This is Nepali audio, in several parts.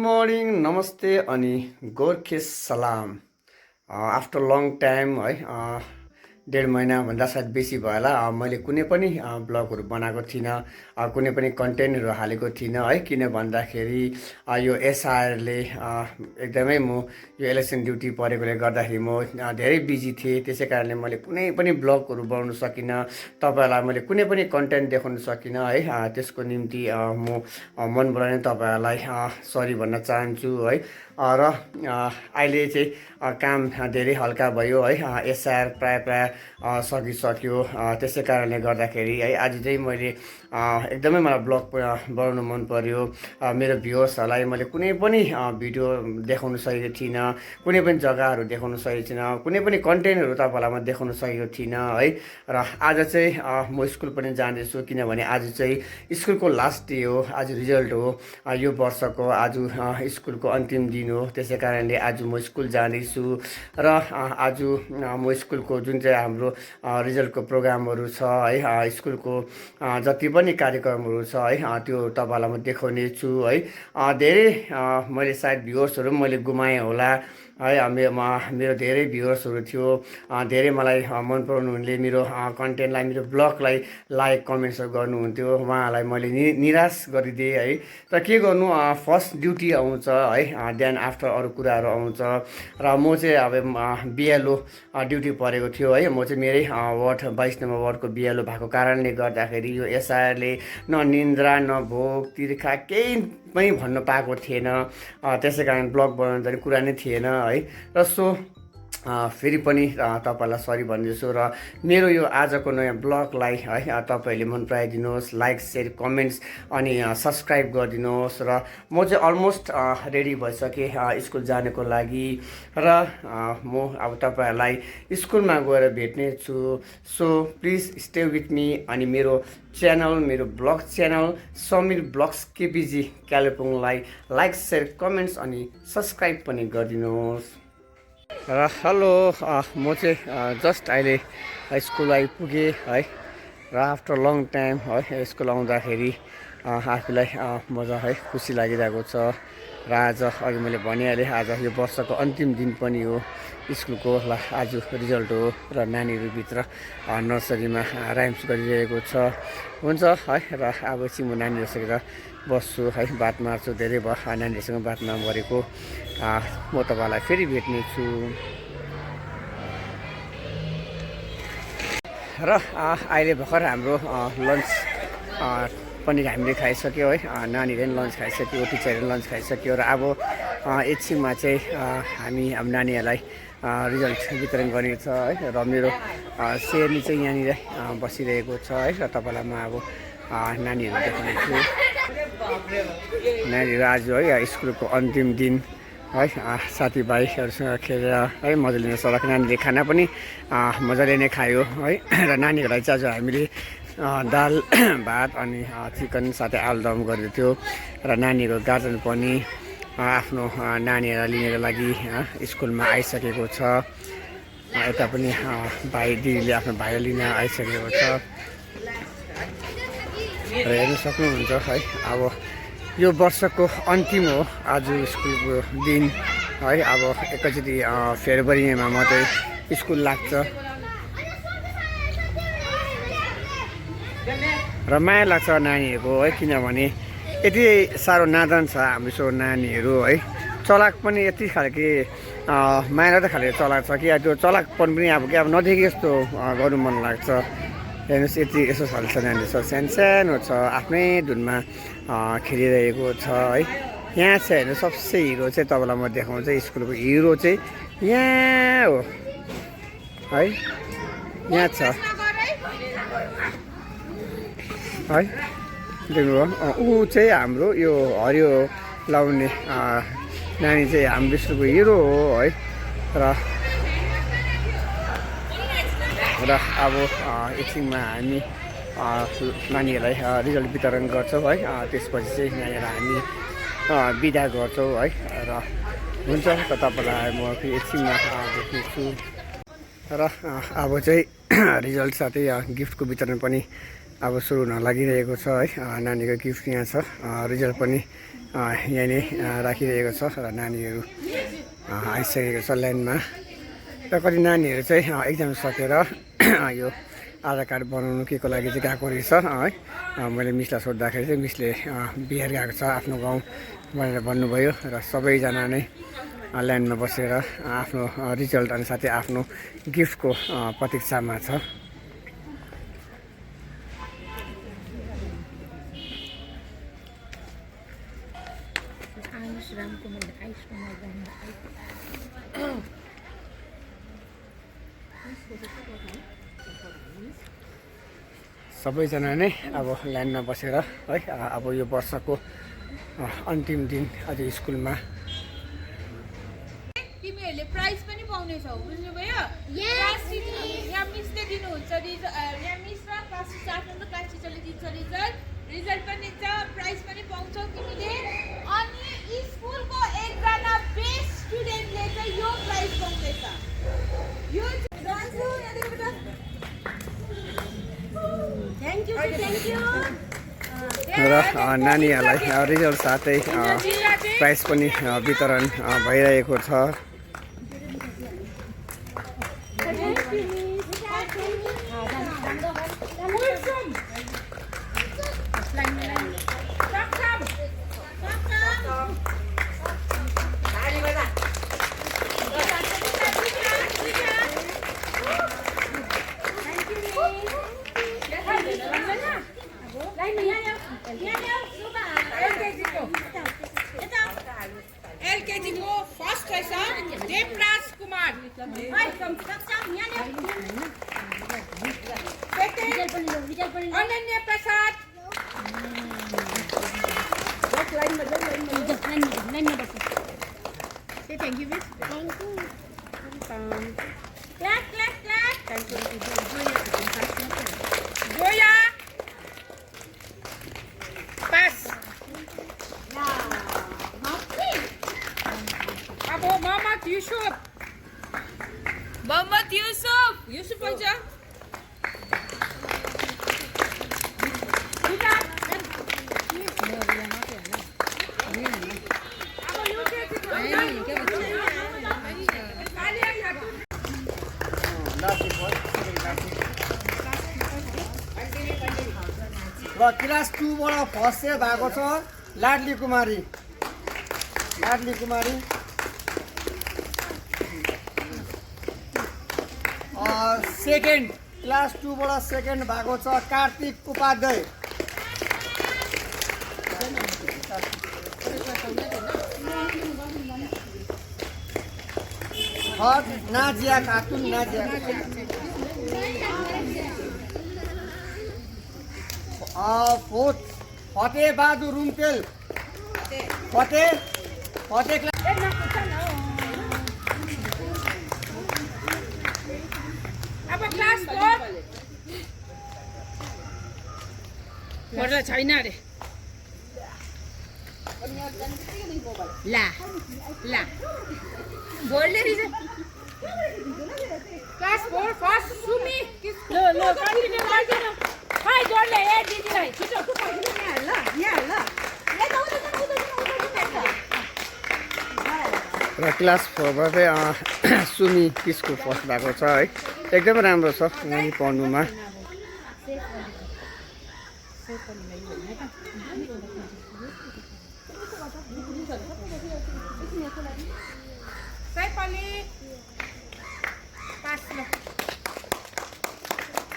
मर्निङ नमस्ते अनि गोर्खे सलाम। आफ्टर लङ टाइम है, 1.5 महिनाभन्दा सायद बेसी भयो होला मैले कुनै पनि ब्लगहरू बनाएको थिइनँ, कुनै पनि कन्टेन्टहरू हालेको थिइनँ है। किन भन्दाखेरि यो एसआरले एकदमै म यो इलेक्सन ड्युटी परेकोले गर्दाखेरि म धेरै बिजी थिएँ। त्यसै कारणले मैले कुनै पनि ब्लगहरू बनाउन सकिनँ, तपाईँहरूलाई मैले कुनै पनि कन्टेन्ट देखाउन सकिनँ है। त्यसको निम्ति म मनबाट नै तपाईँहरूलाई सरी भन्न चाहन्छु है। र अहिले चाहिँ काम धेरै हल्का भयो है, एसआर प्राय सकिसक्यो। त्यसै कारणले गर्दाखेरि है आज चाहिँ मैले एकदमै मलाई ब्लग बनाउन मन पर्यो। मेरो भ्युअर्सहरूलाई मैले कुनै पनि भिडियो देखाउन सकेको थिइनँ, कुनै पनि जग्गाहरू देखाउन सकेको थिइनँ, कुनै पनि कन्टेन्टहरू तपाईँहरूलाई म देखाउन सकेको थिइनँ है। र आज चाहिँ म स्कुल पनि जाँदैछु, किनभने आज चाहिँ स्कुलको लास्ट डे हो, आज रिजल्ट हो, यो वर्षको आज स्कुलको अन्तिम दिन हो। त्यसै कारणले आज म स्कुल जाँदैछु र आज म स्कुलको जुन चाहिँ हाम्रो रिजल्टको प्रोग्रामहरू छ है, स्कुलको जति पनि कार्यक्रमहरू छ है, त्यो तपाईँलाई म देखाउने छु है। धेरै मैले सायद भ्युअर्सहरू मैले गुमाएँ होला है। मेरो धेरै भ्युअर्सहरू थियो, धेरै मलाई मन पराउनुहुने, मेरो कन्टेन्टलाई, मेरो ब्लगलाई लाइक कमेन्ट्सहरू गर्नुहुन्थ्यो। उहाँहरूलाई मैले निराश गरिदिएँ है। तर के गर्नु, फर्स्ट ड्युटी आउँछ है, देन आफ्टर अरू कुराहरू आउँछ। र म चाहिँ अब बिएलओ ड्युटी परेको थियो है। म चाहिँ मेरै वार्ड 22 नम्बर वार्डको बिएलओ भएको कारणले गर्दाखेरि यो एसआरले न निन्द्रा न भोक तिर्खा केही पनि भन्न पाएको थिएन। त्यसै कारण ब्लग बनाउनु त कुरा नै थिएन है। र फेरि पनि तपाईँलाई सरी भन्दैछु। र मेरो यो आजको नयाँ ब्लगलाई है तपाईँहरूले मन पराइदिनुहोस्, लाइक सेयर कमेन्ट्स अनि सब्सक्राइब गरिदिनुहोस्। र म चाहिँ अलमोस्ट रेडी भइसकेँ स्कुल जानको लागि। र म अब तपाईँहरूलाई स्कुलमा गएर भेट्ने छु। So please stay with me. अनि मेरो च्यानल, मेरो ब्लग च्यानल समीर ब्लग्स केपिजी कालिम्पोङलाई लाइक सेयर कमेन्ट्स अनि सब्सक्राइब पनि गरिदिनुहोस्। र हेलो, म चाहिँ जस्ट अहिले स्कुल आइपुगेँ है। र आफ्टर लङ टाइम है स्कुल आउँदाखेरि आफूलाई मजा है, खुसी लागिरहेको छ। र आज अघि मैले भनिहालेँ, आज यो वर्षको अन्तिम दिन पनि हो स्कुलको। आज रिजल्ट हो र नानीहरूभित्र नर्सरीमा राइम्स गरिरहेको छ। हुन्छ है। र अब चाहिँ म नानीहरूसँग बस्छु है, बात मार्छु। धेरै भयो नानीहरूसँग बात नगरेको। म तपाईँलाई फेरि भेट्ने छु। र अहिले भर्खर हाम्रो लन्च पनि हामीले खाइसक्यो है। नानीहरूले पनि लन्च खाइसक्यो, टिचरहरूले लन्च खाइसक्यो। र अब एकछिनमा चाहिँ हामी अब नानीहरूलाई रिजल्ट वितरण गर्ने छ है। र मेरो सेयरनी चाहिँ यहाँनिर बसिरहेको छ है। र तपाईँलाई म अब नानीहरू देखाउने छु। नानीहरू आज है स्कुलको अन्तिम दिन है, साथीभाइहरूसँग खेलेर है मजा लिन सकेको। नानीले खाना पनि मजाले नै खायो है। र नानीहरूलाई चाहिँ आज हामीले दाल भात अनि चिकन साथै आलुदम गरेको थियो। र नानीको गार्जेन पनि आफ्नो नानीहरूलाई लिनको लागि स्कुलमा आइसकेको छ। यता पनि भाइ दिदीले आफ्नो भाइलाई लिन आइसकेको छ। र हेर्नु सक्नुहुन्छ है, अब यो वर्षको अन्तिम हो आज स्कुलको दिन है। अब एकैचोटि फेब्रुअरीमा मात्रै स्कुल लाग्छ। र माया लाग्छ नानीहरूको है, किनभने यति साह्रो नादान छ हाम्रो सो नानीहरू है। चलाक पनि यति खालके माया लाग्दो खालको चलाक छ कि त्यो चलाकपन पनि अब के अब नदेखे जस्तो गर्नु मन लाग्छ। हेर्नुहोस् यति यसो खालको छ नानी, सानो छ, आफ्नै धुनमा खेलिरहेको छ है। यहाँ चाहिँ हेर्नु सबसे हिरो चाहिँ तपाईँलाई म देखाउँछु। स्कुलको हिरो चाहिँ यहाँ हो है, यहाँ छ है। देख्नुभयो, ऊ चाहिँ हाम्रो यो हरियो लाउने नानी चाहिँ हाम्रो स्कुलको हिरो हो है। र अब एकछिनमा हामी नानीहरूलाई रिजल्ट वितरण गर्छौँ है। त्यसपछि चाहिँ नानीहरूलाई हामी बिदा गर्छौँ है। र हुन्छ, त तपाईँलाई म फेरि एकछिनमा भेट्नेछु। र अब चाहिँ रिजल्ट साथै गिफ्टको वितरण पनि अब सुरु हुन लागिरहेको छ है। नानीको गिफ्ट यहाँ छ, रिजल्ट पनि यहाँनिर राखिरहेको छ र नानीहरू आइसकेको छ लाइनमा र कति नानीहरू चाहिँ एक्जाम सकेर यो आधार कार्ड बनाउनु के को लागि चाहिँ गएको रहेछ है। मैले मिसलाई सोद्धाखेरि चाहिँ मिसले बिहार गएको छ आफ्नो गाउँ भनेर भन्नुभयो र सबैजना नै लाइनमा बसेर आफ्नो रिजल्ट अनि साथै आफ्नो गिफ्टको प्रतीक्षामा छ। सबैजना नै अब लाइनमा बसेर है अब यो वर्षको अन्तिम दिन आज स्कुलमा तिमीहरूले प्राइज पनि पाउनेछौ बुझ्नुभयो। यहाँ मिसले दिनुहुन्छ यहाँ मिस र क्लास टिचर आफ्नो क्लास टिचरले दिन्छ रिजल्ट पनि दिन्छ प्राइज पनि पाउँछौ तिमीले। अनि स्कुलको एकजना बेस्ट स्टुडेन्टले चाहिँ यो प्राइज पाउँदैछ। यो र नानीहरूलाई रिजल्ट साथै प्राइज पनि वितरण भइरहेको छ। LKG को फर्स्ट रहेछ देवराज कुमार। अनन्य Prasad thank you miss clap clap clap Zoya pass. अब मोहम्मद यूसुफ भन्छ र क्लास 2 बाट फर्स्ट चाहिँ भएको छ लाडली कुमारी। सेकेन्ड क्लास 2 बाट सेकेन्ड भएको छ कार्तिक उपाध्याय। थर्ड नाजिया खातुन फोर्थ फतेह बहादुर रुम्तेल फतेह अब क्लास 4 पर्दा छैन रे ला बोल्ने क्लास 4 फर्स्ट सुमी लो कन्टिन्यू गर्दैन खै जोडले ए दिदीलाई छिटो तु पहिले यहाँ ल र क्लास 4 बाट सुमी स्कुल फर्स्ट भएको छ है। एकदमै राम्रो छ नानी पढ्नुमा।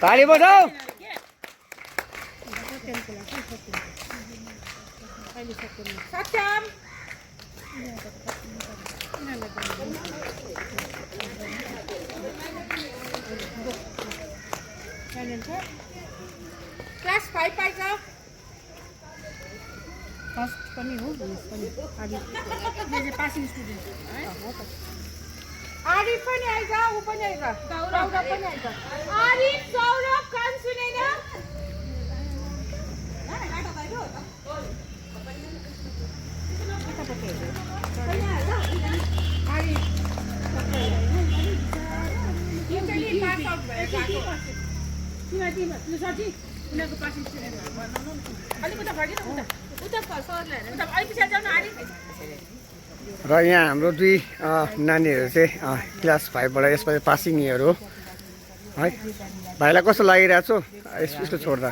ताली बजाऊ। सत्यम क्लास 5 पाइछ फर्स्ट पनि हो पनि पासिङ स्टुडेन्ट आरिफ पनि आइज ऊ पनि आइज सौरभ पनि आइज आरिफ सौरभ कान सुनेन उनीहरूको पास स्टुडेन्टहरू बनाउनु नि अलिक उता फर्किन उता सरलाई उता अलिक पछाडि जानु अलिक र यहाँ हाम्रो दुई नानीहरू चाहिँ क्लास 5 बाट यसपालि पासिङ इयर हो है। भाइलाई कस्तो लागिरहेछ स्कुल छोड्दा?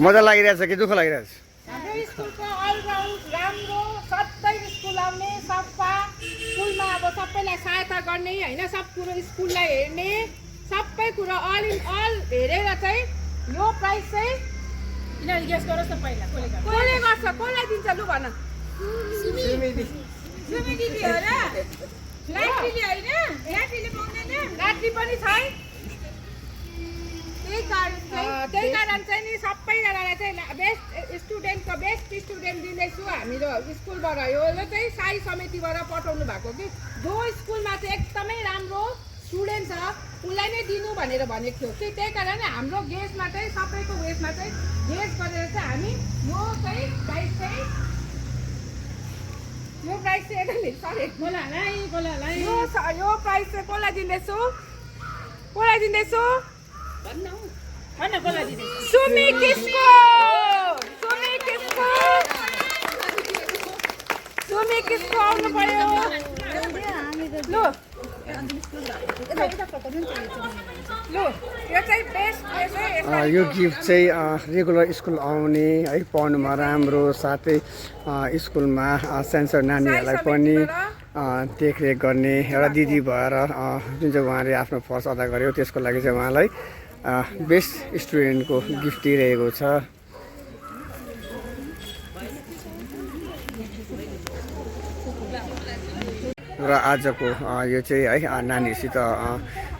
मजा लागिरहेछ कि दुःख लागिरहेछ? हाम्रो स्कुलको अलराउन्ड राम्रो, सधैँ स्कुल आउने, सफा, स्कुलमा अब सबैलाई सहायता गर्ने होइन, सब कुरो स्कुललाई हेर्ने, सबै कुरो अल इन अल हेरेर चाहिँ यो प्राइस चाहिँ यिनीहरूले गेस गरोस् न पहिला कसले गर्छ, कसलाई दिन्छ लु भन? सुमी दिदी हो र? लाट्रीले होइन? लाट्रीले पाउँदैन? लाट्री पनि छ है। त्यही कारण चाहिँ नि सबैजनालाई चाहिँ बेस्ट स्टुडेन्ट दिँदैछु हामीहरू स्कुलबाट। यो चाहिँ साई समितिबाट पठाउनु भएको कि जो स्कुलमा चाहिँ एकदमै राम्रो स्टुडेन्ट छ उसलाई नै दिनु भनेर भनेको थियो कि त्यही कारण हाम्रो गेस्टमा चाहिँ सबैको उयसमा चाहिँ गेस गरेर चाहिँ हामी यो प्राइस चाहिँ यो प्राइस चाहिँ कसलाई दिँदैछु? सुमी किसको आउनु पर्यो लु यो चाहिँ बेस्ट यो गिफ्ट चाहिँ रेगुलर स्कुल आउने है, पढ्नुमा राम्रो, साथै स्कुलमा सेन्सर नानीहरूलाई पनि देखरेख गर्ने एउटा दिदी भएर जुन चाहिँ उहाँले आफ्नो फर्ज अदा गर्यो त्यसको लागि चाहिँ उहाँलाई बेस्ट स्टुडेन्टको गिफ्ट दिइरहेको छ। र आजको यो चाहिँ है नानीहरूसित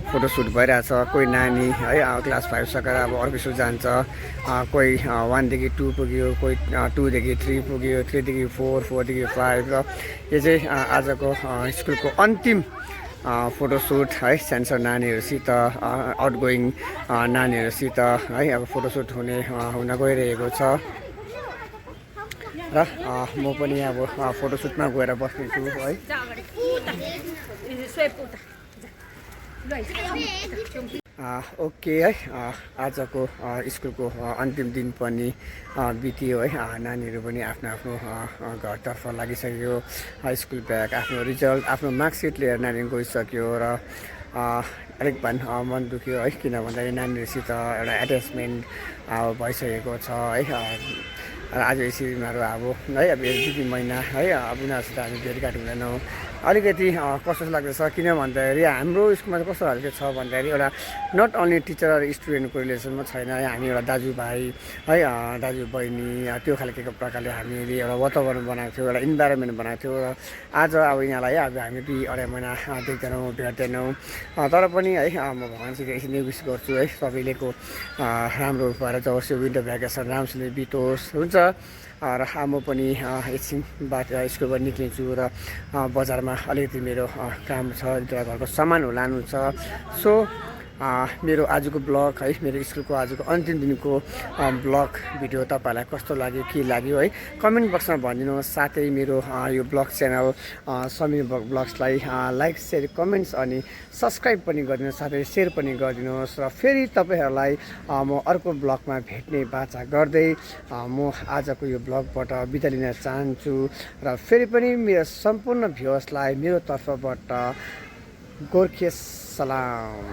फोटोसुट भइरहेछ। कोही नानी है क्लास 5 सकेर अब अर्को स्कुल जान्छ, कोही 1 देखि 2 पुग्यो, कोही 2 देखि 3 पुग्यो, 3 देखि 4, 4 देखि 5। र यो चाहिँ आजको स्कुलको अन्तिम फोटोसुट है, सेन्सर नानीहरूसित, आउटगोइङ नानीहरूसित है अब फोटोसुट हुन गइरहेको छ। र म पनि अब फोटोसुटमा गएर बस्नेछु है। ओके है, आजको स्कुलको अन्तिम दिन पनि बित्यो है। नानीहरू पनि आफ्नो आफ्नो घरतर्फ लागिसक्यो। स्कुल ब्याग, आफ्नो रिजल्ट, आफ्नो मार्कसिट लिएर नानी गइसक्यो। र अलिक मन दुख्यो है, किन भन्दाखेरि नानीहरूसित एउटा एट्याचमेन्ट भइसकेको छ है। र आज यसरी उनीहरू अब है अब 1-2 महिना है अब उनीहरूसित हामी भेटघाट हुँदैनौँ। अलिकति कस्तो लाग्दैछ किन भन्दाखेरि हाम्रो स्कुलमा चाहिँ कस्तो खालको छ भन्दाखेरि एउटा नट ओन्ली टिचर र स्टुडेन्टको रिलेसनमा छैन। हामी एउटा दाजुभाइ है, दाजुबहिनी त्यो खालको प्रकारले हामीले एउटा वातावरण बनाएको थियौँ, एउटा इन्भाइरोमेन्ट बनाएको थियौँ। र आज अब यहाँलाई अब हामी 2-2.5 महिना देख्दैनौँ, भेट्दैनौँ। तर पनि है म भगवान्सित यसरी विस गर्छु है सबैलेको राम्रो भएर जाओस्, यो विन्टर भ्याकेसन राम्रोसँगले बितोस्। हुन्छ। र म पनि एकछिनबाट स्कुलबाट निक्लिन्छु र बजारमा अलिकति मेरो काम छ, घरको सामानहरू लानु छ। सो मेरो आजको ब्लग है, मेरो स्कुलको आजको अन्तिम दिनको ब्लग भिडियो तपाईँहरूलाई कस्तो लाग्यो, के लाग्यो है, कमेन्ट बक्समा भनिदिनुहोस्। साथै मेरो यो ब्लग च्यानल समीर ब्लग्सलाई लाइक, सेयर, कमेन्ट्स अनि सब्सक्राइब पनि गरिदिनुहोस्, साथै सेयर पनि गरिदिनुहोस्। र फेरि तपाईँहरूलाई म अर्को ब्लगमा भेट्ने बाचा गर्दै म आजको यो ब्लगबाट बिदा लिन चाहन्छु। र फेरि पनि मेरो सम्पूर्ण भ्युअर्सलाई मेरो तर्फबाट गोर्खे सलाम।